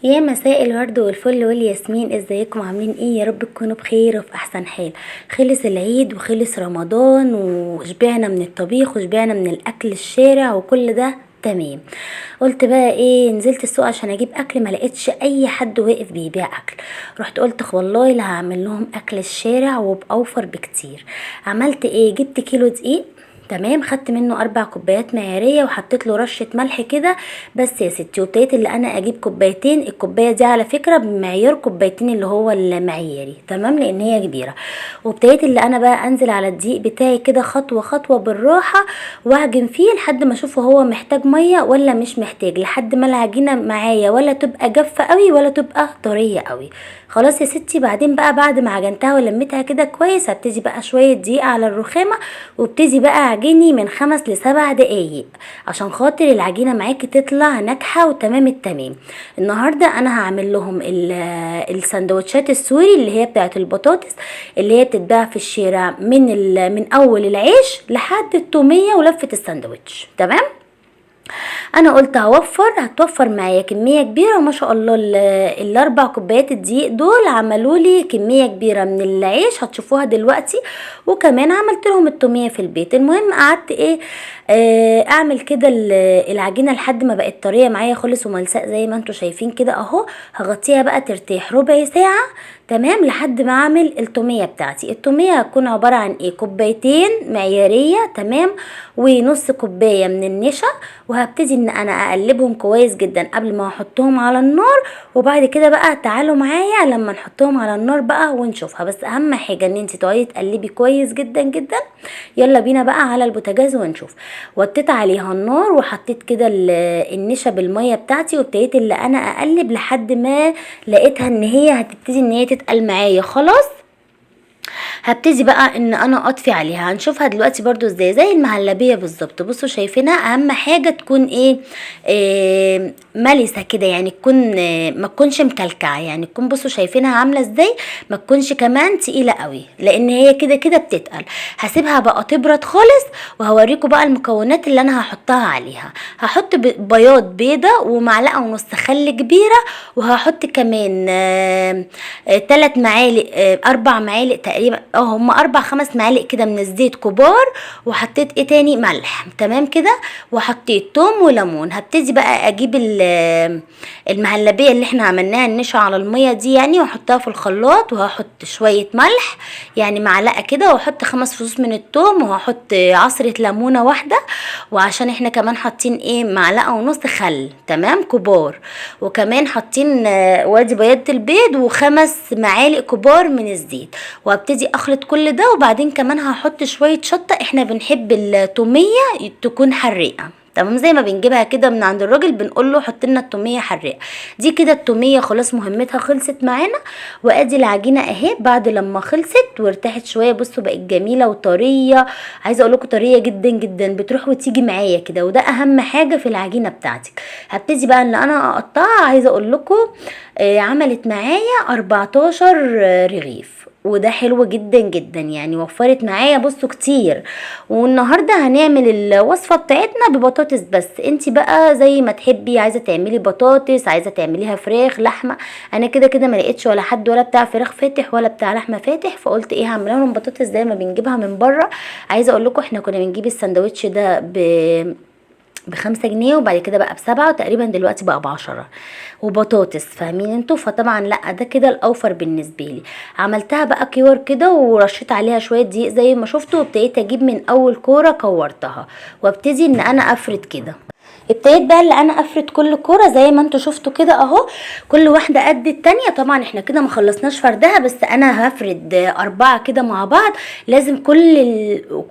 يا مساء الورد والفل والياسمين، ازيكم؟ عاملين ايه؟ يا رب تكونوا بخير وفي احسن حال. خلص العيد وخلص رمضان وشبعنا من الطبيخ وشبعنا من الاكل الشارع وكل ده تمام. قلت بقى ايه، نزلت السوق عشان اجيب اكل، ما لقيتش اي حد واقف بيبيع اكل. رحت قلت والله لا هعمل لهم اكل الشارع وبأوفر بكتير. عملت ايه؟ جبت كيلو دقيق، تمام، خدت منه 4 كوبايات معياريه وحطيت له رشه ملح كده بس يا ستي. وابتديت اللي انا اجيب كوبايتين، الكوباية دي على فكرة بمعيار كوبايتين اللي هو المعياري، تمام، لان هي كبيرة. وابتديت اللي انا بقى انزل على الدقيق بتاعي كده خطوة خطوة بالراحة واعجن فيه لحد ما اشوفه هو محتاج مية ولا مش محتاج، لحد ما العجينة معايا ولا تبقى جافة قوي ولا تبقى طرية قوي. خلاص يا ستي. بعدين بقى بعد ما عجنتها ولميتها كده كويس، هبتدي بقى شوية دقيق على الرخامه وابتدي بقى عجيني من 5 ل7 دقايق عشان خاطر العجينة معاكي تطلع ناجحة وتمام التمام. النهارده انا هعمل لهم السندوتشات السوري اللي هي بتاعه البطاطس اللي هي بتتباع في الشارع من اول العيش لحد التوميه ولفه السندوتش، تمام. انا قلت هتوفر معايا كمية كبيرة، وما شاء الله ال4 كوبايات الدقيق دول عملوا لي كمية كبيرة من العيش هتشوفوها دلوقتي، وكمان عملت لهم التوميه في البيت. المهم قعدت ايه، اعمل كده العجينة لحد ما بقت طرية معايا خالص وملساء زي ما انتم شايفين كده اهو. هغطيها بقى ترتاح ربع ساعة، تمام، لحد ما اعمل التوميه بتاعتي. التوميه هتكون عبارة عن ايه؟ كوبايتين معياريه، تمام، ونص كوباية من النشا، وهبتدي ان انا اقلبهم كويس جدا قبل ما احطهم على النار. وبعد كده بقى تعالوا معايا لما نحطهم على النار بقى ونشوفها. بس اهم حاجة ان انت تقعدي تقلبي كويس جدا جدا. يلا بينا بقى على البوتاجاز ونشوف. وطيت عليها النار وحطيت كده النشا بالمية بتاعتي، وابتديت اللي انا اقلب لحد ما لقيتها ان هي هتبتدي ان هي تتقل معايا. خلاص هبتدي بقى ان انا اطفي عليها. هنشوفها دلوقتي برضو ازاي، زي المهلبيه بالظبط. بصوا شايفينها، اهم حاجة تكون ايه، ملسه كده، يعني تكون ما تكونش مكلكعه، يعني تكون بصوا شايفينها عامله ازاي، ما تكونش كمان تقيلة قوي لان هي كده كده بتتقل. هسيبها بقى تبرد خالص وهوريكم بقى المكونات اللي انا هحطها عليها. هحط بياض بيضة ومعلقة ونص خل كبيرة، وهحط كمان 3 معالق، 4 معالق تقريبا، هم 4-5 معالق كده من الزيت كبار، وحطيت ايه تاني، ملح، تمام كده، وحطيت توم وليمون. هبتدي بقى اجيب المهلبيه اللي احنا عملناها النشا على المية دي يعني، واحطها في الخلاط، وهحط شوية ملح يعني معلقه كده، واحط 5 فصوص من التوم، وهحط عصره ليمونه واحدة، وعشان احنا كمان حاطين ايه، معلقه ونص خل، تمام، كبار، وكمان حاطين وادي بياض البيض، و5 معالق كبار من الزيت. وابتدي اخلط كل ده. وبعدين كمان هحط شوية شطه، احنا بنحب التوميه تكون حريقة، تمام، زي ما بنجيبها كده من عند الراجل بنقول له حط لنا التوميه حراقه. دي كده التوميه خلاص مهمتها خلصت معانا. وادي العجينة اهي بعد لما خلصت وارتاحت شوية، بصوا بقت جميلة وطريه، عايزه اقول لكم طرية جدا جدا، بتروح وتيجي معايا كده، وده اهم حاجة في العجينة بتاعتك. هبتدي بقى ان انا اقطعها. عايزه اقول لكم، عملت معايا 14 رغيف، وده حلو جدا جدا، يعني وفرت معايا بصوا كتير. والنهارده هنعمل الوصفة بتاعتنا ببطاطس بس، انتي بقى زي ما تحبي، عايزه تعملي بطاطس، عايزه تعمليها فراخ، لحمه. انا كده كده ما لقيتش ولا حد ولا بتاع فراخ فاتح ولا بتاع لحمه فاتح، فقلت ايه، هعملها لهم بطاطس زي ما بنجيبها من بره. عايزه اقول لكم احنا كنا بنجيب السندوتش ده ب5 جنيه، وبعد كده بقى ب7، وتقريبا دلوقتي بقى ب10، وبطاطس، فاهمين انتوا؟ فطبعا لا، ده كده الاوفر بالنسبة لي. عملتها بقى كيور كده ورشيت عليها شوية دقيق زي ما شفتوا، وابتديت اجيب من اول كورة كورتها، وابتدي ان انا افرد كده. ابتديت بقى اللي انا افرد كل كورة زي ما انتوا شفتوا كده اهو، كل واحدة قد التانية. طبعا احنا كده ما خلصناش فردها، بس انا هفرد 4 كده مع بعض، لازم كل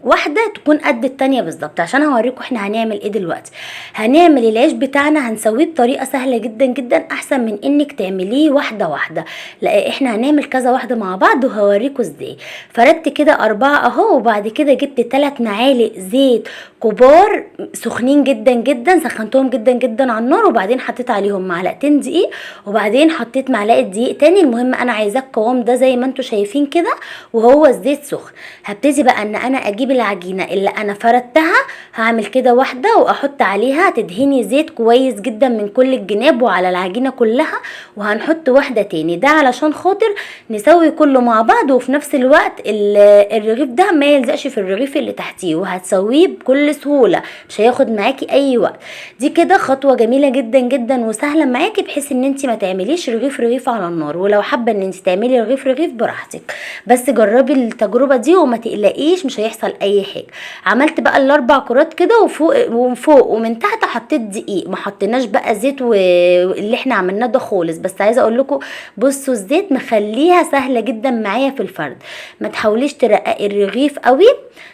واحدة تكون قد التانية بالظبط، عشان هوريكم احنا هنعمل ايه دلوقتي. هنعمل العيش بتاعنا هنسويه بطريقة سهلة جدا جدا، احسن من انك تعمليه واحدة واحدة، لا احنا هنعمل كذا واحدة مع بعض وهوريكم ازاي. فردت كده 4 اهو، وبعد كده جبت 3 معالق زيت كبار سخنين جدا جدا، سخنتهم جدا جدا على النار، وبعدين حطيت عليهم معلقتين دقيق، وبعدين حطيت معلقه دقيق تاني. المهم انا عايزاه القوام ده زي ما انتم شايفين كده، وهو الزيت سخن. هبتدي بقى ان انا اجيب العجينة اللي انا فردتها، هعمل كده واحدة واحط عليها، تدهني زيت كويس جدا من كل الجناب وعلى العجينة كلها، وهنحط واحدة تاني، ده علشان خاطر نسوي كله مع بعض، وفي نفس الوقت الرغيف ده ما يلزقش في الرغيف اللي تحتيه، وهتسويه بكل سهولة مش هياخد معاكي اي وقت. دي كده خطوة جميلة جدا جدا وسهلة معاكي، بحيث ان انت ما تعمليش رغيف رغيف على النار، ولو حابة ان انت تعملي رغيف رغيف براحتك، بس جربي التجربة دي وما تقلقيش مش هيحصل اي حاجة. عملت بقى الاربع كرات كده، وفوق وفوق ومن تحت حطيت دقيق، ما حطيناش بقى زيت واللي احنا عملناه ده خالص. بس عايزه اقول لكم بصوا الزيت مخليها سهلة جدا معايا في الفرد، ما تحاوليش ترققي الرغيف قوي،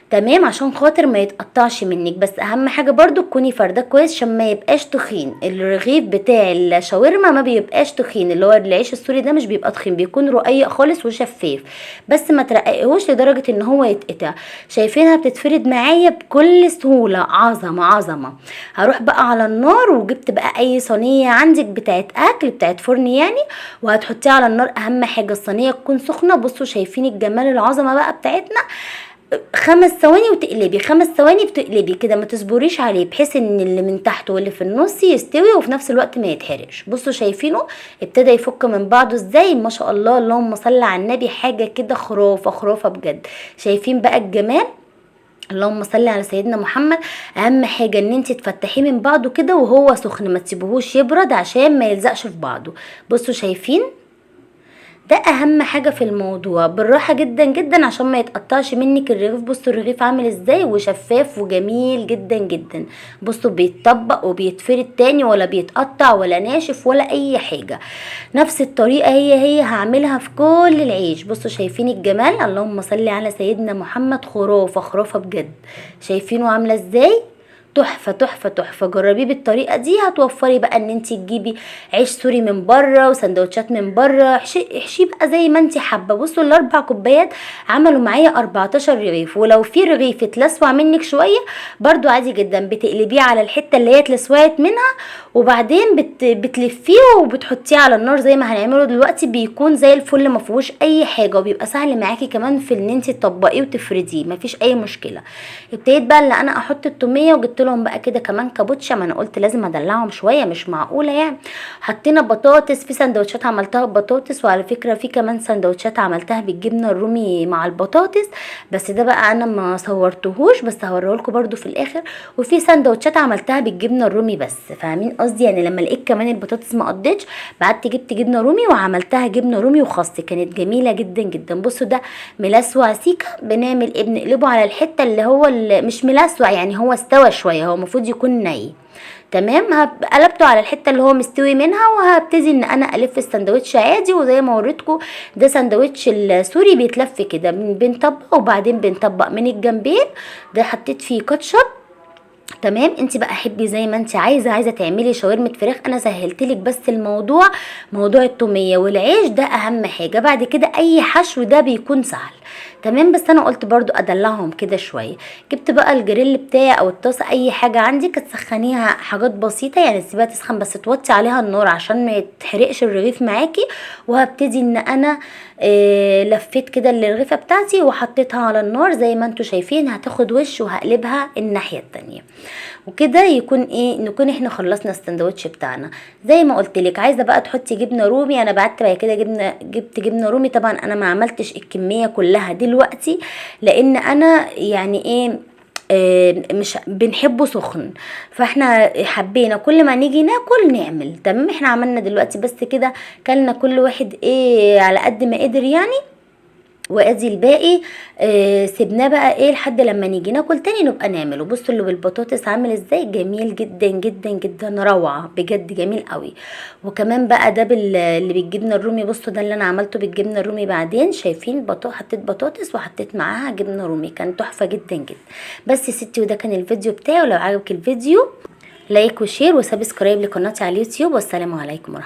تمام، عشان خاطر ما يتقطعش منك. بس اهم حاجة برضو تكوني فرده كويس عشان ما يبقاش تخين، الرغيف بتاع الشاورما ما بيبقاش تخين، اللي هو العيش السوري ده مش بيبقى تخين، بيكون رقيق خالص وشفاف، بس ما ترققيهوش لدرجة ان هو يتقطع. شايفينها بتتفرد معايا بكل سهولة، عظمه عظمه. هروح بقى على النار، وجبت بقى اي صينية عندك بتاعت اكل بتاعت فرن يعني، وهتحطيها على النار. اهم حاجة الصينية تكون سخنة. بصوا شايفين الجمال العظمة بقى بتاعتنا، 5 ثواني وتقلبي، 5 ثواني بتقلبي كده، ما تصبريش عليه، بحيث ان اللي من تحت واللي في النص يستوي وفي نفس الوقت ما يتحرقش. بصوا شايفينه ابتدى يفك من بعضه ازاي، ما شاء الله، اللهم صل على النبي، حاجة كده خرافه خرافه بجد. شايفين بقى الجمال، اللهم صل على سيدنا محمد. اهم حاجة ان انت تفتحيه من بعضه كده وهو سخن، ما تسيبيهوش يبرد عشان ما يلزقش في بعضه. بصوا شايفين، ده اهم حاجة في الموضوع، بالراحة جدا جدا عشان ما يتقطعش منك الرغيف. بصوا الرغيف عامل ازاي، وشفاف وجميل جدا جدا. بصوا بيتطبق وبيتفرد تاني، ولا بيتقطع ولا ناشف ولا اي حاجة. نفس الطريقة هي هي هعملها في كل العيش. بصوا شايفين الجمال، اللهم صل على سيدنا محمد، خرافه خرافه بجد. شايفينه عامله ازاي، تحفة تحفة تحفة. جربيه بالطريقة دي، هتوفري بقى ان انت تجيبي عيش سوري من بره وسندوتشات من بره، احشيه بقى زي ما انت حابة. بصوا الاربع كوبايات عملوا معايا 14 رغيف، ولو في رغيف اتلسوع منك شوية برضو عادي جدا، بتقلبيه على الحتة اللي هي اتلسوعت منها، وبعدين بتلفيه وبتحطيه على النار زي ما هنعمله دلوقتي، بيكون زي الفل ما فيهوش اي حاجة، وبيبقى سهل معاكي كمان في ان انت تطبقيه وتفرديه، مفيش اي مشكلة. ابتديت بقى اللي انا احط التوميه، وجبت لهم بقى كده كمان كابوتشا، ما انا قلت لازم ادلعهم شوية، مش معقولة يعني. حطينا بطاطس في سندوتشات عملتها ببطاطس، وعلى فكرة في كمان سندوتشات عملتها بالجبنه الرومي مع البطاطس، بس ده بقى انا ما صورتهوش، بس هوريهولكم برده في الاخر. وفي سندوتشات عملتها بالجبنه الرومي بس، فاهمين قصدي يعني؟ لما لقيت كمان البطاطس ما قضتش، بعدت جبت جبنه رومي وعملتها جبنه رومي وخس، كانت جميلة جدا جدا. بصوا ده ملسوع سيكا، بنعمل ايه؟ بنقلبه على الحتة اللي هو مش ملسوع يعني، هو استوى شوية، هو المفروض يكون ني، تمام. قلبته على الحتة اللي هو مستوي منها، وهبتدي ان انا الف السندوتش عادي. وزي ما وريتكم ده سندوتش السوري بيتلف كده، بنطبق وبعدين بنطبق من الجنبين. ده حطيت فيه كاتشب، تمام. انت بقى حبي زي ما انت عايزه، عايزه تعملي شاورما فراخ، انا سهلتلك بس الموضوع، موضوع التوميه والعيش ده اهم حاجة، بعد كده اي حشو ده بيكون سهل، تمام. بس انا قلت برضو ادلعهم كده شوية. جبت بقى الجريل بتاعي او الطاسه، اي حاجة عندك تسخنيها، حاجات بسيطة يعني، تسيبها تسخن بس توطي عليها النار عشان ما يتحرقش الرغيف معاكي. وهبتدي ان انا لفيت كده الرغيفه بتاعتي وحطيتها على النار زي ما انتم شايفين، هتاخد وش وهقلبها الناحية التانية، وكده يكون ايه، نكون احنا خلصنا السندوتش بتاعنا. زي ما قلت لك عايزه بقى تحطي جبنه رومي، انا بعت بعد كده جبت جبنه رومي. طبعا انا ما عملتش الكمية كلها دلوقتي، لان انا يعني ايه، مش بنحبه سخن، فاحنا حبينا كل ما نيجي ناكل نعمل، تمام. احنا عملنا دلوقتي بس كده، كلنا كل واحد ايه على قد ما قدر يعني، وادي الباقي سيبناه بقى ايه لحد لما نيجي ناكل تاني نبقى نعمله. بصوا اللي بالبطاطس عامل ازاي، جميل جدا جدا جدا، روعه بجد، جميل قوي. وكمان بقى ده اللي بالجبنه الرومي، بصوا ده اللي انا عملته بالجبنه الرومي بعدين، شايفين حطيت بطاطس وحطيت معاها جبنه رومي، كان تحفة جدا جدا. بس يا ستي، وده كان الفيديو بتاعي. ولو عجبك الفيديو like و share و subscribe لقناتي على اليوتيوب، والسلام عليكم ورحمة الله.